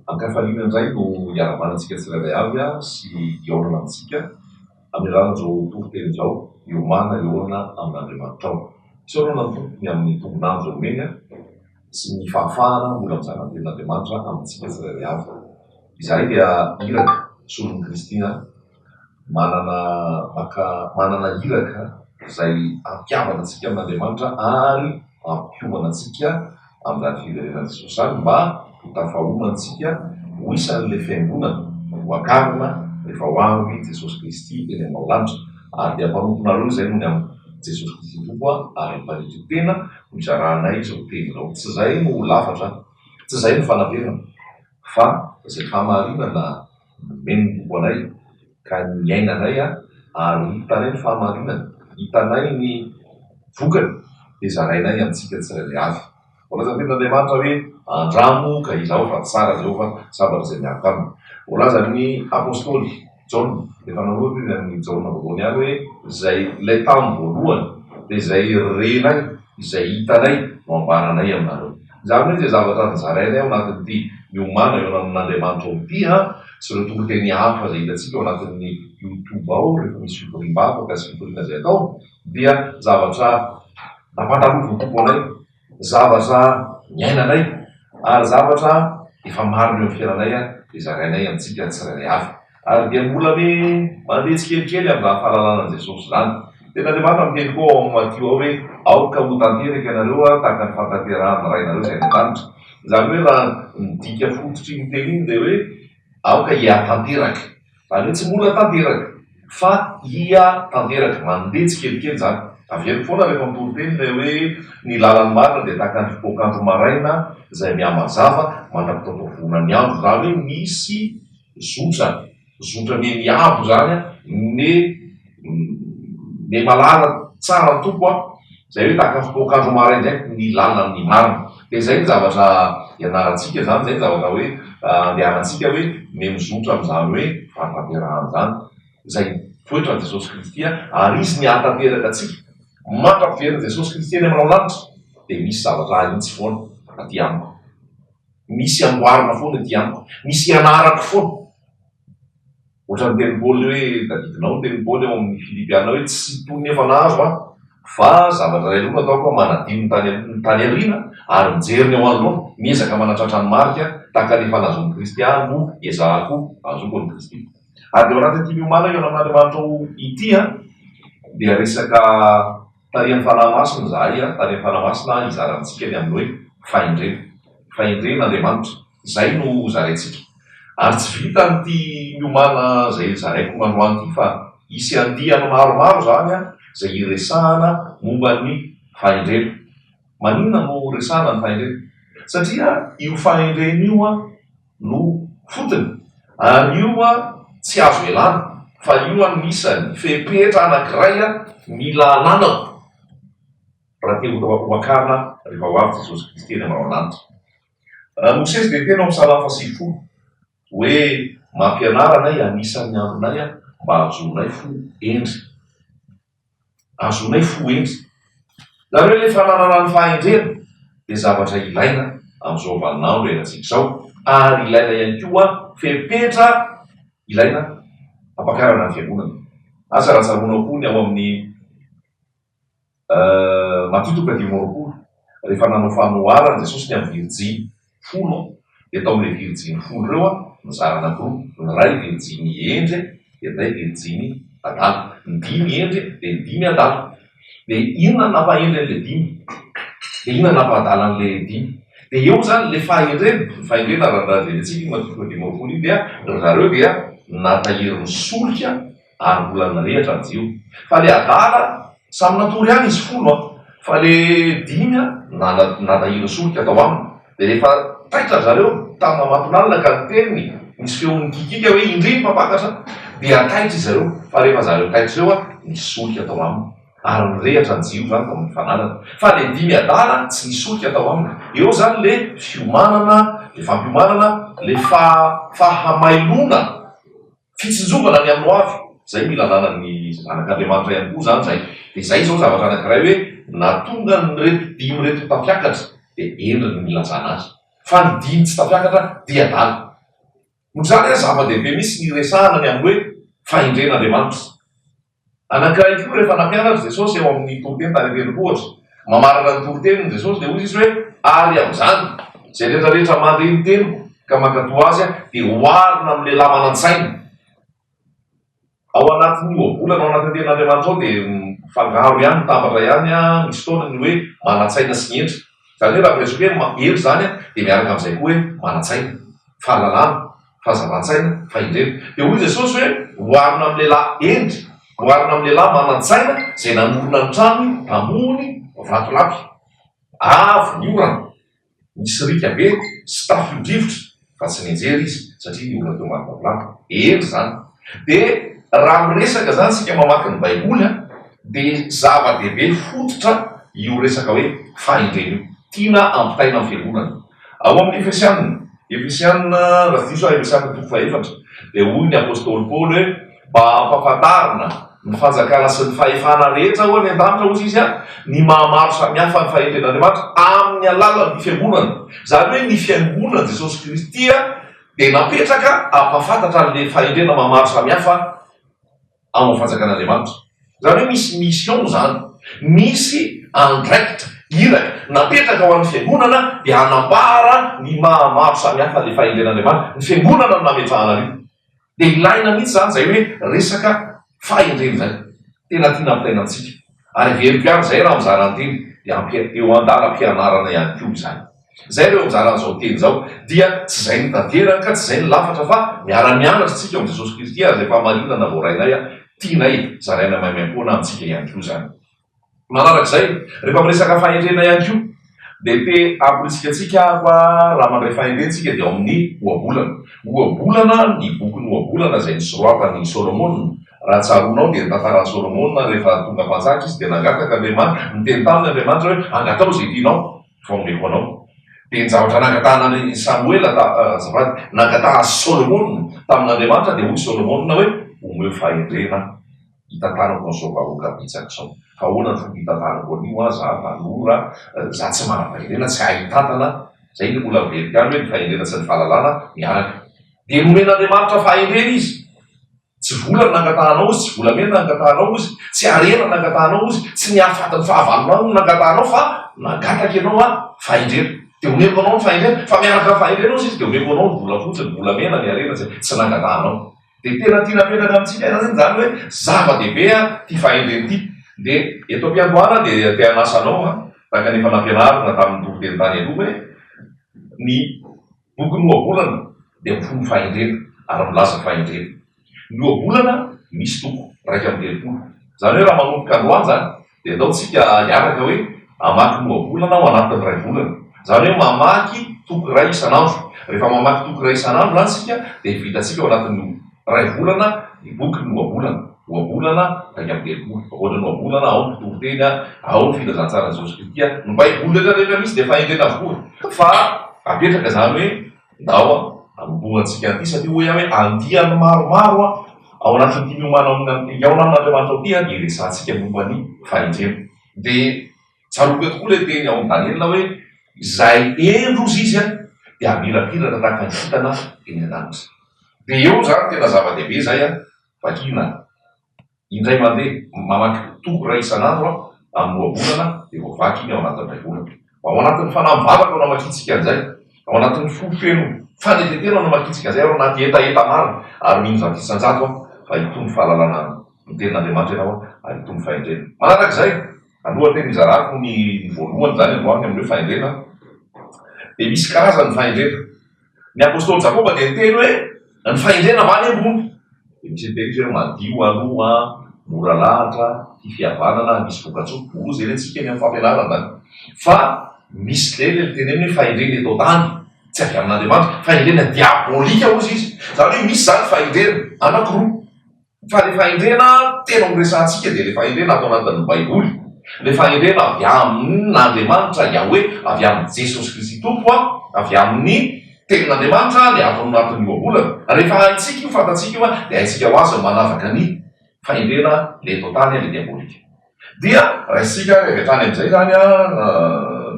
Ankafaliana indray no hiarahabana antsika tsirairay avy sy hihaonana amintsika amin'ny alalan'izao toriteny izao, Miomàna hihaona amin'Andriamanitrao. Isaorana ny Tompo ny amin'ny tombon'andro izay omeny sy ny fahafahana mbola mizara ny tenin'Andriamanitra amintsika tsirairay avy. Izahay dia iraka solon'i Kristy manana maka manana iraka izay hampihavana antsika amin'Andriamanitra ary hampiomana antsika amin'izany fiverenan'i Jesosy izany mba ho tafahomantsika ho isan'ilay fiangonana ho akarina rehefa ho avy Jesosy Kristy eny amin'ny lanitra. Ary dia mpanomponareo izay noho ny amin'i Jesosy Kristy Tompo ary mpanetry tena no izarahanay izao teny izao. Tsy izay no lafatra, tsy izay no fanaperana fa izay fahamarinana Nomen'ny Tompo anay ka niainanay ary hitanay ny fahamarinany, hitanay ny vokany dia zarainay amintsika tsirairay avy. Voalazan'ny Tenin'Andriamanitra hoe, Andramo ka izao fa tsara Jehovah, sambatra izay miaraka aminy. Voalazan'ny Apostoly Jaona, rehefa nanoratra izy amin'ny Jaona voalohany ihany hoe, Izay ilay tamin'ny voalohany dia izay renay, izay hitanay no ambaranay aminareo. Izany hoe izay zavatra nozarainay ao anatin'ity Miomàna eo amin'Andriamanitra ao ity an, sy ireo toriteny hafa izay hitantsika ao anatin'ny YouTube ao rehefa misy fitoriam-bavaka sy fitoriana izay atao dia zavatra nampandalovin'ny Tompo anay, zavatra niainanay ary zavatra efa marina eo amin'ny fiainanay dia zarainay amintsika tsirairay avy. Ary dia mbola me mandeha tsikelikely amin'izany fahalalana an'i Jesosy izany. Tena Andriamanitra miteny koa ao amin'ny Matio ao hoe, Aoka ho tanteraka ianareo tahaka ny fahatanterahan'ny Rainareo izay any an-danitra. Izany hoe raha ny dika fototr'iny teny iny dia hoe aoka hihatanteraka. Izany hoe tsy mbola tanteraka fa hihatanteraka, mandeha tsikelikely izany. Averiko foana rehefa mitory teny ilay hoe ny lalan'ny marina dia tahaka ny fipoak'andro maraina izay mihamazava mandra-pitaotaovonan'ny andro. Izany hoe misy Zotra, zotra me miabo zany an, me me malala tsara ny Tompo an, zay hoe tahaka ny fipoak'andro maraindray ny lalan'ny marina. Dia zay ny zavatra ianarantsika zany, zay ny zavatra hoe andehanantsika hoe me mizotra amin'izany hoe fahatanterahana izany, izay toetran'i Jesosy Kristy an, ary Izy ny hahatanteraka antsika. Mandra-piverin'i Jesosy Kristy eny amin'ny lanitra dia misy zavatra ahitsy foana aty amiko. Misy amboarina foana ety amiko. Misy ianarako foana. Ohatran'ny tenin'i Paoly hoe, tadidinao ny tenin'i Paoly ao amin'ny Filipiana hoe tsy toy ny efa nahazo aho, fa zavatra iray aloha no ataoko, manadino ny tany ny tany aoriana ary mijery ny ao anoloana, miezaka manatratra ny marika tahaka ny efa nahazoan'i Kristy ahy no ezahako hahazoako an'i Kristy. Ary dia ao anatin'ity miomàna eo amin'Andriamanitra ao ity an, dia resaka Tarihan'ny Fanahy Masina izahay, tarihan'ny Fanahy Masina hizara amintsika ny amin'ny hoe fahendrena. Fahendrena Andriamanitra. Izay no hozaraintsika. Ary tsy vitan'ity miomàna izay zaraiko androany ity fa hisy andiany maromaro izany izay hiresahana momba ny fahendrena. Maninona no resahana ny fahendrena? Satria io fahendrena io no fotony ary io tsy azo ialana fa io anisan'ny fepetra anankiray mila ananako raha te ho akarina rehefa ho avy Jesosy Kristy eny amin'ny lanitra. Mosesy dia niteny ao amin'ny Salamo faha-90 hoe mampianara anay anisan'ny andronay mba hahazoanay fo hendry. Azonay fo hendry. Nareo ilay fananana ny fahendrena dia zavatra ilaina amin'izao vaninandro iainantsika izao ary ilaina ihany koa fepetra ilaina hampakarana ny fiangonana. Asa raha tsaroanao koa ny ao amin'ny Matio toko 25 rehefa nanao fanoharana Jesosy ny amin'ny virjiny folo dia tao amin'ilay virjiny folo ireo nizara anankiroa, ny iray virjiny hendry dia ny iray virjiny adala, ny dimy hendry dia ny dimy adala. Dia inona no nampahendry an'ilay dimy? Dia inona no nampahadala an'ilay dimy? Dia eo izany ilay fahendrena, ny fahendrena raha raha jerentsika io Matio 25 io dia ry zareo dia natahiry ny solika ary mbola nirehitra ny jiro. Fa le adala, samy natory ihany izy folo an, fa le dimy an, natahiry solika tao aminy. Dia rehefa taitra ry zareo tamin'ny mamatonalina ka niteny nisy feo nikikiaka hoe indry ny mpampakatra, dia taitra izy ireo. Fa rehefa zareo taitra ireo an, nisy solika tao aminy. Ary nirehitra ny jiro izany tao amin'ny fananany. Fa le dimy adala tsy nisy solika tao aminy. Eo izany le fiomanana, le fampiomanana, le fahamailona. Fitsinjovana ny amin'ny ho avy, izay mila ananan'ny zanak'Andriamanitra ihany koa izany izay. Dia izay izao zavatra anankiray hoe nahatonga an'ireto dimy ireto tafiakatra dia endriny ny nilazana azy. Fa ny dimy tsy tafiakatra dia adala. Noho izany, zava-dehibe mihitsy ny hiresahana ny amin'ny hoe fahendren'Andriamanitra. Anankiray koa, rehefa nampianatra Jesosy eo amin'ny toriteny tany an-tendrombohitra, mamarana ny toriteniny Jesosy dia hoy Izy hoe, Ary amin'izany, izay rehetra rehetra mandre ny teniko ka mankatò azy dia oharina amin'ny lehilahy manan-tsaina. Ao anatin'ny ohabolana, ao anatin'ny tenin'Andriamanitra ao dia mifangaro ihany, mitambatra ihany, misy fotoana ny hoe manan-tsaina sy ny hendry. Izany hoe raha miresaka hoe hendry izany dia miaraka amin'izay koa hoe manan-tsaina, fahalalana, fahazavan-tsaina, fahendrena. Dia hoy Jesosy hoe oharina amin'ny lehilahy hendry, oharina amin'ny lehilahy manan-tsaina izay nanorina ny tranony ambony vatolampy. Avy ny orana. Nisy riaka be sy tafio-drivotra fa tsy nianjera izy satria ny olona teo ambany vatolampy. Hendry izany. Dia raha miresaka izany isika mamaky ny Baiboly an, dia zava-dehibe fototra io resaka hoe fahendrena io. Tiana ampitaina amin'ny fiangonana. Ao amin'ny Efesianina, Efesianina, raha tsy diso aho, Efesianina toko fahefatra, dia hoy ny apostoly Paoly hoe, Mba hampahafantarina ny fanjakana sy ny fahefana rehetra ho any an-danitra, hozy izy, ny maha-maro samihafa ny fahendren'Andriamanitra amin'ny alalan'ny Fiangonana. Izany hoe ny Fiangonan'i Jesosy Kristy dia napetraka hampahafantatra an'ilay fahendrena maha-maro samihafa ao amin'ny fanjakan'Andriamanitra. Izany hoe misy mission izany, misy andraikitra, iraka, napetraka ho an'ny Fiangonana dia hanambara ny maha-maro samihafa an'ilay fahendren'Andriamanitra. Ny Fiangonana no nametrahana an'io. Dia ilaina mihitsy izany izay hoe resaka fahendrena izay. Tena tiana ampitaina amintsika. Ary heveriko ihany izay raha mizara ny teny dia ampy eo andalam-pianarana ihany koa izany. Izay ireo mizara an'izao teny izao dia tsy izay no tanteraka, tsy izay no lafatra fa miara-mianatra isika ao amin'i Jesosy Kristy ary izay fahamarinana voarainay tianay zaraina maimaimpoana amintsika ihany koa izany. Manarak'izay, rehefa miresaka fahendrena ihany koa, dia te hamporisika antsika aho fa raha mandray fahendrena isika dia ao amin'ny Ohabolana. Ohabolana, ny bokin'ny Ohabolana izay nosoratan'i Solomona. Raha tsaroanao dia ny tantaran'i Solomona rehefa tonga mpanjaka izy dia nangataka Andriamanitra, niteny taminy Andriamanitra hoe angatao izay tianao fa omeko anao. Dia ny zavatra nangatahan'i Samoela, azafady, nangatahan'i Solomona tamin'Andriamanitra dia hoy Solomona hoe omeo fahendrena aho. Hitantanako an'izao vahoaka betsaka izao. Fa ahoana ny fomba hitantanako an'io an, za tanora, za tsy manam-pahendrena, tsy hahay hitantana, zay no mbola averiko ihany hoe ny fahendrena sy ny fahalalana miaraka. Dia nomen'Andriamanitra fahendrena izy. Tsy vola no nangatahanao ozy, tsy volamena no nangatahanao ozy, tsy harena no nangatahanao ozy, tsy ny hahafaty ny fahavalonao no nangatahanao fa nangataka ianao an, fahendrena. Dia omeko anao ny fahendrena, fa miaraka amin'ny fahendrena ozy izy dia omeko anao ny volafotsy, ny volamena, ny harena izay tsy nangatahanao. Dia tena tiana apetraka amintsika izany izany hoe zava-dehibe ity fahendrena ity. Dia eto am-piandohana dia te hanasa anao aho, tahaka ny efa nampianarina tamin'ny toriteny tany aloha hoe ny bokin'ny ohabolana dia mifono fahendrena ary milaza fahendrena. Ny ohabolana misy toko 31. Izany hoe raha manomboka androany izany Dia andao tsika hiaraka hoe hamaky ny ohabolana ao anatin'ny iray volana. Izany hoe mamaky toko iray isan'andro. Rehefa mamaky toko iray isan'andro izany isika dia vitantsika ao anatin'ny iray volana ny bokin'ny ohabolana. Ohabolana 31. Ankoatra ny ohabolana, ao ny mpitoriteny, ao ny filazantsaran'i Jesosy Kristy. Ny Baiboly rehetra rehetra misy dia fahendrena avokoa. Fa apetraka izany hoe Ndao hanombohantsika an'ity satria hoy aho hoe andiany maromaro ao anatin'ity miomana amin'ny hihaona amin'Andriamanitra ao ity dia resahantsika momba ny fahendrena. Dia tsaroako eto koa ilay teny ao amin'i Daniela hoe izay hendry hozy izy dia hamirapiratra tahaka ny kintana eny an-danitra. Dia eo izany tena zava-dehibe izay vakina. Indray mandeha, mamaky toko iray isan'andro aho amin'ny ohabolana dia voavaky iny ao anatin'ny iray volana. Ao anatin'ny fanahy mivavaka no namakiantsika an'izay, ao anatin'ny fo feno fanetren-tena no namakiantsika an'izay, ary ao anaty hetaheta marina, ary mino 100% aho fa hitombo fahalalana ny tenin'Andriamanitra ianao ary hitombo fahendrena. Manarak'izay, alohan'ny tena hizarako ny voalohany izany androany amin'ny hoe fahendrena dia misy karazany ny fahendrena. Ny apostoly Jakoba dia niteny hoe, Ny fahendrena va anie ambony? Dia misy niteny izy hoe, Madio aloha, mora lahatra, tia fihavanana, misy vokatsoa. Hozy anie tsika eny amin'ny fampianarana izany. Fa misy lely niteneniny hoe fahendrena eto an-tany, tsy avy amin'Andriamanitra, fahendrena diabolika hozy izy. Izany hoe misy izany fahendrena anankiroa. Fa le fahendrena tena ho resahantsika dia le fahendrena ato anatin'ny baiboly, le fahendrena avy amin'Andriamanitra Yahweh, avy amin'i Jesosy Kristy Tompo, avy amin'ny tenin'Andriamanitra le ato anatin'ny ohabolana. Rehefa haintsika io, fantatsika io dia haintsika ho azy ny manavaka ny fahendrena le eto an-tany le diabolika. Dia raisintsika ary avy hatrany amin'izay izany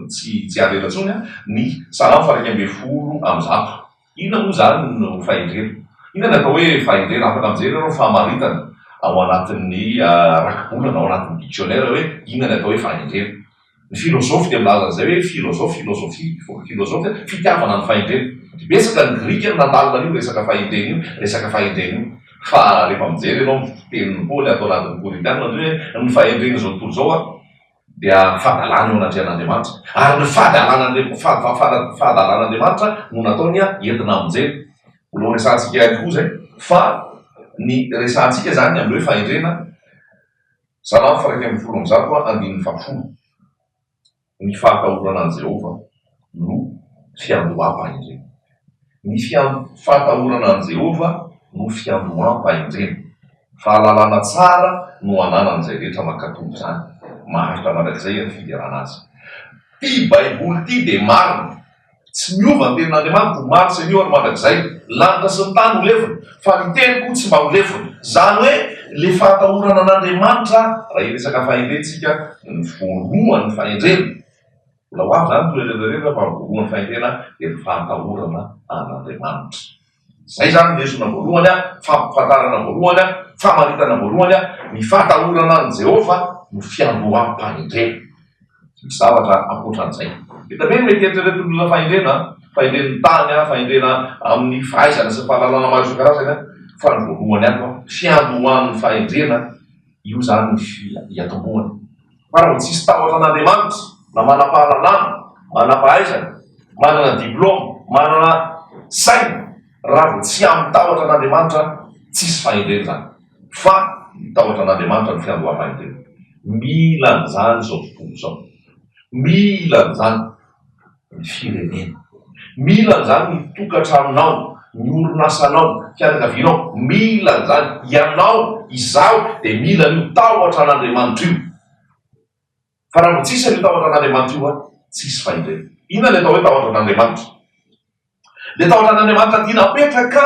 tsy tsy haharitra intsony ny Salamo faha 111. Inona moa izany no fahendrena? Inona ny atao hoe fahendrena? Afaka mijery ianao famaritana ao anatin'ny rakibolana, ao anatin'ny dictionnaire hoe inona ny atao hoe fahendrena. Ny filozofy dia milaza an'izay hoe filozofy, filozofia, filozofy, fitiavana ny fahendrena. Betsaka ny grika no nandalina an'io resaka fahendrena io, resaka fahendrena io. Fa rehefa mijery ianao ny fitenin'i Paoly ato anatin'ny Korintiana dia hoe ny fahendren'izao tontolo izao an, dia fahadalana eo anatrehan'Andriamanitra. Ary ny fahadalan'Andriamanitra no nataony entina hamonjena. Mbola ho resahantsika ihany koa izay. Fa ny resahantsika izany amin'ny hoe fahendrena, Salamo faha 111 andininy fahafolo, Ny fahatahorana an'i Jehovah no fiandoham-pahendrena. Ny fahatahorana an'i Jehovah no fiandoham-pahendrena. Fahalalana tsara no ananan'izay rehetra mankatò izany. Maharitra mandrakizay ny fiderana azy. Ity Baiboly ity dia marina. Tsy miova ny tenin'Andriamanitra, omaly sy anio ary mandrakizay. Ny lanitra sy ny tany ho levona, fa ny teniko tsy mba ho levona. Izany hoe ilay fahatahorana an'Andriamanitra, raha hiresaka fahendrena isika, ny voalohan'ny fahendrena, mbola ho avy izany ny toerana rehetra fa ny voalohan'ny fahendrena dia ny fahatahorana an'Andriamanitra. Izay izany ny lesona voalohany, fampifantarana voalohany, famaritana voalohany, ny fahatahorana an'i Jehovah no fiandoham-pahendrena. Tsy misy zavatra ankoatran'izay. Be dia be ny mety eritreretin'ny olona fahendrena, fahendren'ny tany, fahendrena amin'ny fahaizana sy ny fahalalana maro isan-karazany, fa ny voalohany ato, fiandohan'ny fahendrena, io izany ny fiatombohany. Fa raha vao tsisy tahotra an'Andriamanitra, na manam-pahalalana, manam-pahaizana, manana diplaoma, manana saina, raha vao tsy amin'ny tahotra an'Andriamanitra, tsisy fahendrena izany. Fa ny tahotra an'Andriamanitra no fiandoham-pahendrena. Mila an'izany izao tontolo izao. Mila an'izany ny firenena. Mila an'izany ny tokantranonao, ny orinasanao, fianakavianao. Mila an'izany. Ianao, izaho dia mila an'io tahotra an'Andriamanitra io. Fa raha vao tsisy an'io tahotra an'Andriamanitra io, tsisy fahendrena. Inona ilay atao hoe tahotra an'Andriamanitra? Ilay tahotra an'Andriamanitra tiana apetraka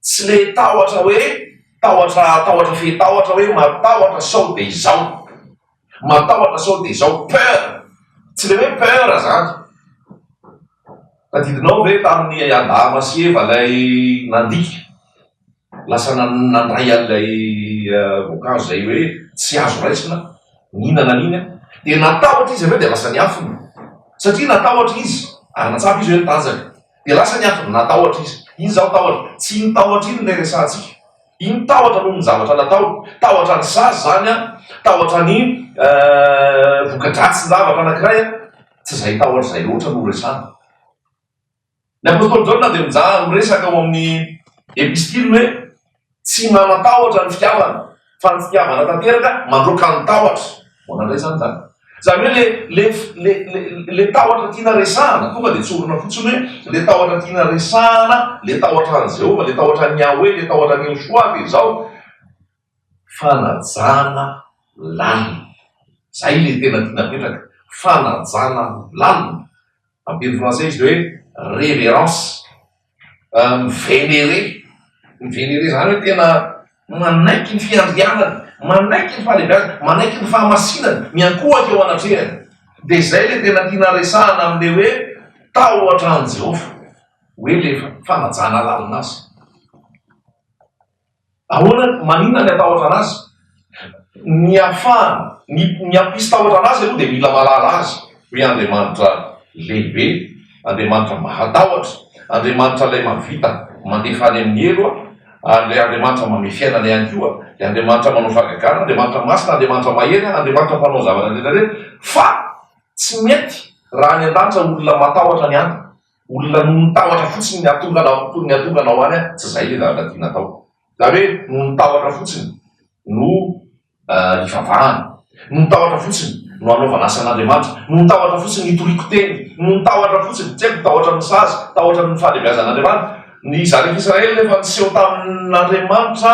tsy ilay tahotra hoe tahotra tahotra fe tahotra hoe matahotra sao dia izao. Matahotra sao dia izao, peur. Tsy ilay hoe peur izany. Tadidinao ve tamin'ny Adama sy Eva ilay nandika? Lasa nandray an'ilay voankazo izay hoe tsy azo raisina, nihinana an'iny an, dia natahotra izy avy eo dia lasa niafina, satria natahotra izy ary nahatsapa izy hoe nitanjaka, dia lasa niafina, natahotra izy. Iny izao tahotra, tsy iny tahotra iny ilay resahantsika, iny tahotra noho ny zavatra natao, tahotra ny sazy izany an, tahotra ny voka-dratsin-javatra anankiray an, tsy izay tahotra izay loatra no resahana. Ny apostoly Jaona dia mijaly miresaka ao amin'ny epistiliny hoe tsy manan-tahotra ny fitiavana, fa ny fitiavana tanteraka mandroaka ny tahotra. Ahoana indray izany izany? Izany hoe le le le le le tahotra tiana resahana, tonga dia tsorina fotsiny hoe le tahotra tiana resahana, le tahotra an'i Jehovah, le tahotra an'i Yahweh, le tahotra an'i Yeshua dia izao, fanajana lalina. Izay le tena tiana apetraka, fanajana lalina. Amin'ny teny français izy dia hoe révérence, mi-vénérer, mi-vénérer izany hoe tena manaiky ny fiandrianany, manaiky ny fahalehibeazany, manaiky ny fahamasinany, miankohoka eo anatrehany. Dia izay ilay tena tiana resahana amin'ilay hoe tahotra an'i Jehovah, hoe ilay fanajana lalina azy. Ahoana, maninona ny hatahotra anazy? Ny hahafahana, ny ny hampisy tahotra anazy aloha dia mila mahalala azy hoe Andriamanitra lehibe, Andriamanitra mahatahotra, Andriamanitra ilay mahavita mandefa any amin'ny helo ary ilay Andriamanitra mamehy fiainana ihany koa, ilay Andriamanitra manao fahagagana, Andriamanitra masina, Andriamanitra mahery, Andriamanitra mpanao zavatra rehetra rehetra fa tsy mety raha any an-danitra olona matahotra ny any. Olona noho ny tahotra fotsiny ny hahatonga anao ny hahatonga anao any an, tsy izay ilay zavatra tiana atao. Izany hoe noho ny tahotra fotsiny no hivavahana, noho ny tahotra fotsiny no hanaovana asan'Andriamanitra, noho ny tahotra fotsiny no hitoriako teny, noho ny tahotra fotsiny, tsy haiko, tahotra ny sazy, tahotra ny fahalehibeazan'Andriamanitra. Ny zanak'Israely rehefa niseho tamin'Andriamanitra,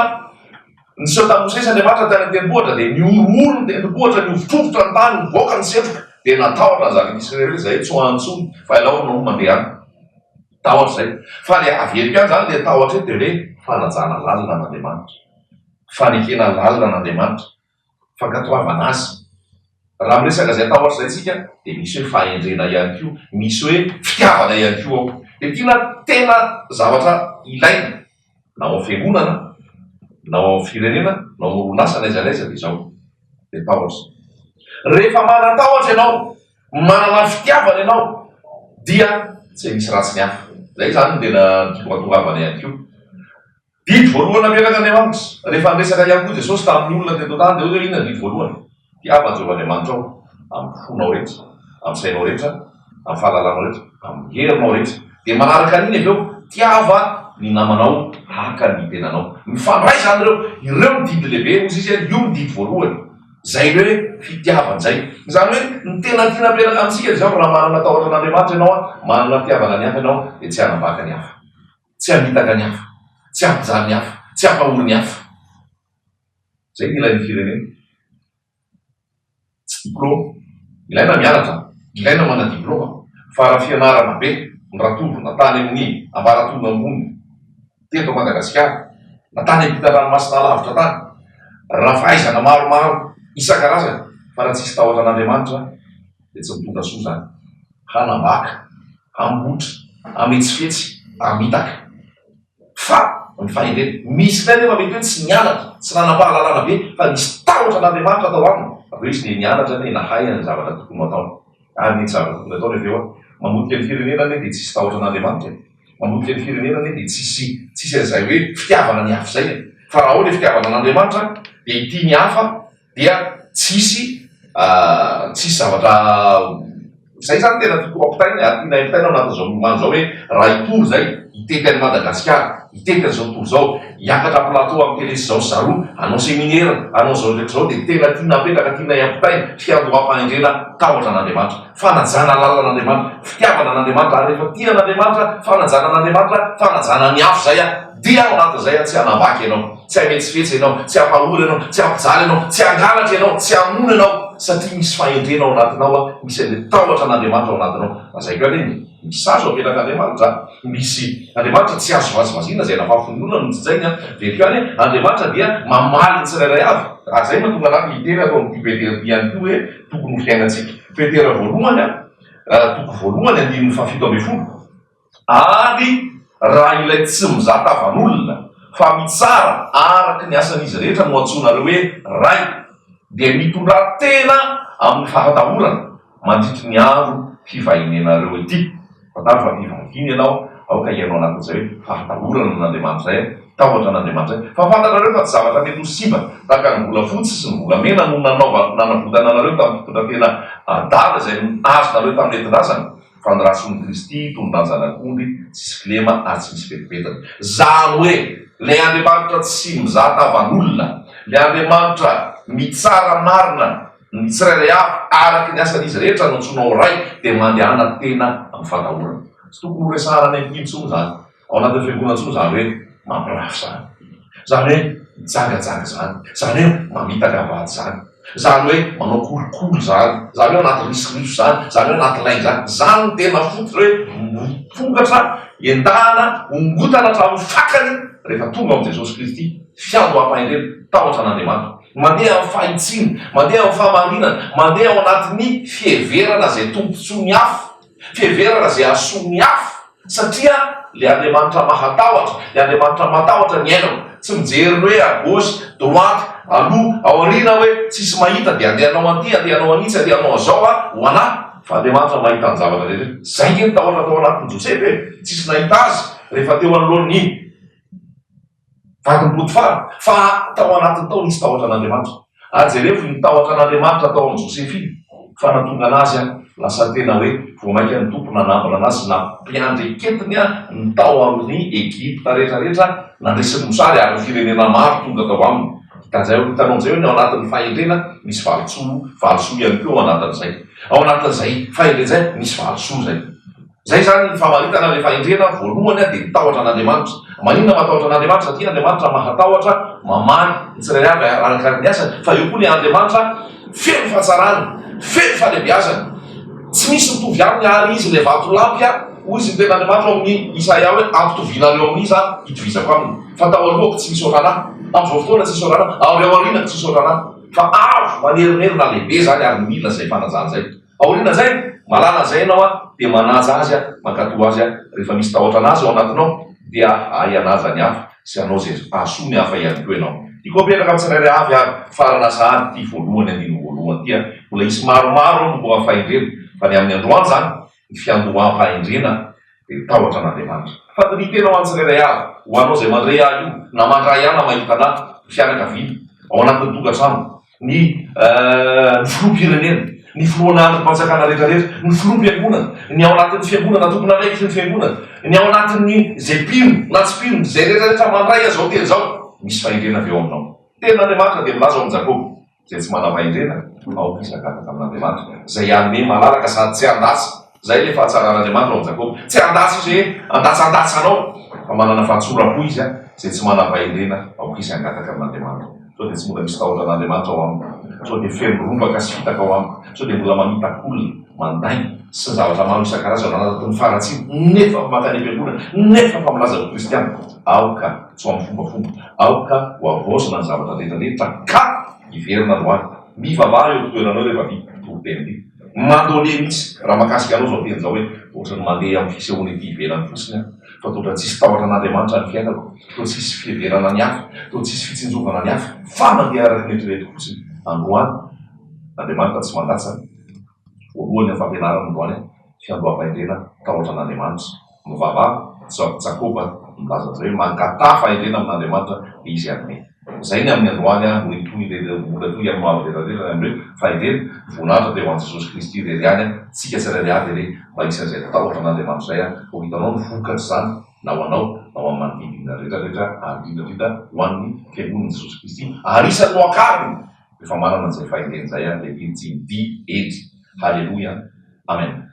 Niseho tamin'i Mosesy Andriamanitra tany an-tendrombohitra, dia nihorohoro ny tendrombohitra, nihovitrovitra ny tany, nivoaka ny setroka, dia natahotra ny zanak'Israely hoe, Izahay tsy ho any intsony, fa ianao no mandeha any. Tahotra izay. Fa ilay averiko ihany izany ilay tahotra eto dia hoe fanajana lalina an'Andriamanitra, fanekena lalina an'Andriamanitra, fankatoavana Azy. Raha miresaka izay tahotra izay isika dia misy hoe fahendrena ihany koa, misy hoe fitiavana ihany koa ao. Dia tiana tena zavatra ilaina na ao amin'ny fiangonana na ao amin'ny firenena na ao amin'ny orinasa na aiza na aiza dia izao, dia tahotra. Rehefa manan-tahotra ianao, manana fitiavana ianao dia tsy misy ratsy ny hafa. Izay izany no tena tiako hatongavana ihany koa. Didy voalohany napetrak'Andriamanitra. Rehefa niresaka ihany koa Jesosy tamin'ny olona teto an-tany dia hoy hoe inona ny didy voalohany? Tiava an'i Jehovah Andriamanitrao amin'ny fonao rehetra, amin'ny sainao rehetra, amin'ny fahalalanao rehetra, amin'ny herinao rehetra. Dia manaraka an'iny avy eo, tiava ny namanao tahaka ny tenanao. Mifandray izany ireo. Ireo ny didy lehibe, hoy izy, io ny didy voalohany. Izay ilay hoe fitiavana izay. Izany hoe ny tena tiana apetraka amintsika dia izao, raha manana tahotra an'Andriamanitra ianao, manana fitiavana ny hafa ianao, dia tsy hanambaka ny hafa. Tsy hamitaka ny hafa, tsy hampijaly ny hafa, tsy hampahory ny hafa. Izay no ilain'ny firenena. Tsy diplaoma. Ilaina mianatra, ilaina manana diplaoma, fa raha fianarana be no ratovina tany amin'ny ambaratonga ambony teto Madagasikara, na tany ampitan-dranomasina lavitra tany, raha fahaizana maromaro isan-karazany, fa raha tsisy tahotra an'Andriamanitra dia tsy mitondra soa izany. Hanambaka. Hambotra, hametsifetsy, hamitaka. Fa ny fahendrena. Misy indray anefa mety hoe tsy nianatra, tsy nanam-pahalalana be, fa nisy tahotra an'Andriamanitra tao aminy. Avy eo izy dia nianatra anie, nahay ny zavatra tokony ho ataony. Ary ny zavatra tokony hataony avy eo, mamotika ny firenena anie dia tsisy tahotra an'Andriamanitra e. Mamotika ny firenena anie dia tsisy tsisy an'izay hoe fitiavana ny hafa izay e. Fa raha ao ilay fitiavana an'Andriamanitra dia hitia ny hafa dia tsisy tsisy zavatra zay zany tena tiako ampitaina ary tianay ampitaina ao anatin'izao moment zao hoe raha hitory zay hitety an'i Madagasikara hitety an'izao tontolo izao hiakatra plateau amin'ny télé sy zao sy zaroa hanao seminaire hanao zao rehetra zao dia tena tiana apetraka tianay ampitaina fiandoham-pahendrena tahotra an'Andriamanitra fanajana lalan'Andriamanitra fitiavana an'Andriamanitra ary rehefa tia an'Andriamanitra fanajana an'Andriamanitra fanajana ny hafa zay Dia ao anatin'izay tsy hanambaka ianao, tsy hametsifetsy ianao, tsy hampahory ianao, tsy hampijaly ianao, tsy hangalatra ianao, tsy hamono ianao, satria misy fahendrena ao anatinao, misy an'ilay tahotra an'Andriamanitra ao anatinao. Lazaiko ihany hoe misy sazy ao am-pelak'Andriamanitra, misy Andriamanitra tsy azo vazivaziana, izay nafafin'ny olona no jinjainy. Averiko ihany hoe Andriamanitra dia mamaly ny tsirairay avy, ary izay no mahatonga anah hiteny ato amin'ity Petera ity ihany koa hoe tokony ho fiainantsika. Petera voalohany, toko voalohany, andininy fahafito ambin'ny folo. Ary raha ilay tsy mizaha tavan'olona, fa mitsara araka ny asan'izy rehetra no antsoinareo hoe Ray, dia mitondrà tena amin'ny fahatahorana mandritry ny andro fivahinianareo ety. Fantaro fa mpivahiny ianao, aoka hiaino anatin'izay hoe fahatahorana an'Andriamanitra izay, tahotra an'Andriamanitra izay. Fa fantatrareo fa tsy zavatra mety ho simba tahaka ny volafotsy sy ny volamena no nanaovana nanavotana anareo tamin'ny fitondran-tena adala izay azonareo tamin'ny nentin-drazana, Fa ny ratson'i Kristy toy ny ran-janak'ondry tsisy kilema ary tsy misy pentimpentina. Zany hoe, ilay Andriamanitra tsy mizaha tavan'olona, ilay Andriamanitra mitsara marina ny tsirairay avy araka ny asan'izy rehetra no antsoinao Ray, dia mandehana tena amin'ny fatahorana. Tsy tokony ho resahana any am-piny intsony izany. Ao anatin'ny fiangonana intsony izany hoe mampirafy izany. Izany hoe mijangajanga izany. Izany hoe mamitaka vady izany. Izany hoe manao kolikoly izany. Izany hoe anaty risoriso izany. Izany hoe anaty lainga izany. Izany no tena fototra hoe mipongatra, endahana, ongotana hatramin'ny fakany rehefa tonga ao amin'i Jesosy Kristy. Fiandoham-pahendrena, tahotra an'Andriamanitra. Mandeha amin'ny fahitsiana, mandeha amin'ny fahamarinana, mandeha ao anatin'ny fiheverana izay tombontsoa ny hafa. Fiheverana izay hahasoa ny hafa, satria ilay Andriamanitra mahatahotra, ilay Andriamanitra matahotra ny ainako, tsy mijery ny hoe à gauche, droite, aloha, aoriana hoe tsisy mahita dia andeha hanao an'ity, andeha hanao an'itsy, andeha hanao an'izao aho, ho an'ahy, fa Andriamanitra mahita ny zavatra rehetra. Izay ange ny tahotra tao anatin'i Josefa e! Tsisy nahita azy rehefa teo anoloan'ny. Vadin'i Potifara, fa tao anatiny tao nisy tahotra an'Andriamanitra. Ary jerevo ny tahotra an'Andriamanitra tao amin'i Josefa iny, fa nahatonga anazy lasa tena hoe vao mainka ny Tompo nanambina anazy, nampiandreketiny ny tao amin'ny Egypta rehetra rehetra, nandresy ny mosary ary ny firenena maro tonga tao aminy. Hitan'izay, hitanao amin'izay hoe ny ao anatin'ny fahendrena misy valisoa, valisoa ihany koa ao anatin'izay. Ao anatin'izay fahendrena izay misy valisoa izay. Izay izany ny famaritana ilay fahendrena, voalohany dia ny tahotra an'Andriamanitra. Maninona matahotra an'Andriamanitra? Satria Andriamanitra mahatahotra, mamaly ny tsirairay avy arakaraka ny asany, fa eo koa ilay Andriamanitra feno fahatsarana, feno fahalehibiazana, tsy misy mitovy aminy ary Izy ilay vatolampy, hoy izy ny tenin'Andriamanitra ao amin'ny Isaia hoe ampitovianareo amin'iza aho, hitovizako aminy, fa tao alohako tsy misy ohatran'ahy, amin'izao fotoana tsisy ohatran'ahy, ary ao aorianako tsisy ohatran'ahy, fa avo manerinerina lehibe izany ary mila izay fanajana izay. Aorian'izay. Mahalala an'izay ianao an, dia manaja azy an, mankatò azy an. Rehefa misy tahotra an'azy ao anatinao, dia hahay hanaja ny hafa sy hanao izay hahasoa ny hafa ihany koa ianao. Tiako hapetraka amin'ny tsirairay avy ary farana sahady ity voalohany andininy voalohany ity an. Mbola hisy maromaro ao ny mbola fahendrena, fa ny amin'ny androany izany, ny fiandoham-pahendrena dia ny tahotra an'Andriamanitra. Fandinihin-tena ho an'ny tsirairay avy, ho anao izay mandre ahy io, na mandray ahy na mahita anà, ny fianakaviana, ao anatin'ny tokantrano, ny ny filoham-pirenena, ny filohana andrim-panjakana rehetrarehetra, ny filoham-piangonana, ny ao anatin'ny fiangonana, tompon'andraikitry ny fiangonana, ny ao anatin'ny izay mpino na tsy mpino, izay rehetrarehetra mandray an'izao teny izao, misy fahendrena avy ao aminao. Ny tenin'Andriamanitra dia milaza ao amin'i Jakoba. Izay tsy manam-pahendrena, aoka izy hangataka amin'Andriamanitra, izay hanome malalaka sady tsy handatsa. Izay ilay fahatsaran'Andriamanitra ao amin'i Jakoba. Tsy handatsa izy hoe handatsandatsa anao, fa manana fahatsoram-po izy, izay tsy manam-pahendrena, aoka izy hangataka amin'Andriamanitra. Sao dia tsy mbola misy tahotra an'Andriamanitra ao amiko? Sao dia feno rombaka sy fitaka ao amiko? Sao dia mbola mamitaka olona, mandainga, sy ny zavatra maro isan-karazany ao anatin'ny faharatsiana, nefa mankany am-piangonana, nefa fa milaza ho kristiana? Aoka tsy ho amin'ny fombafomba. Aoka ho havaozina ny zavatra rehetra rehetra ka hiverina androany. Mivavaha eo am-pitoeranao rehefa vita toriteny ity. Mandone mihitsy raha mahakasika anao izao teny izao hoe ohatran'ny mandeha amin'ny fisehoana ety ivelany fotsiny aho fa toa ohatran'ny tsisy tahotra an'Andriamanitra ny fiainako, toa tsisy fiheverana ny hafa, toa tsisy fitsinjovana ny hafa fa mandeha araka ny eritreretiko fotsiny. Androany Andriamanitra tsy mandatsa. Voalohany amin'ny fampianarana androany fiandoham-pahendrena tahotra an'Andriamanitra. Mivavaha, Jakoba milaza an'izay hoe mangataha fahendrena amin'Andriamanitra dia Izy hanome. Izay ny amin'ny androany an, mbola hitohy irery, mbola hitohy amin'ny hoavy rehetra rehetra ny amin'ny hoe fahendrena, voninahitra dia ho an'i Jesosy Kristy irery ihany an, tsika tsirairay avy anie mba hisy an'izay tahotra an'Andriamanitra izay an, ho hitanao ny vokatr'izany na ho anao na ho an'ny manodidina rehetra rehetra ary indrindra indrindra ho an'ny fiangonan'i Jesosy Kristy ary isan'ny nohakarina rehefa manana an'izay fahendrena izay an, dia ity tsy midia hendry. Haleloia. Amen.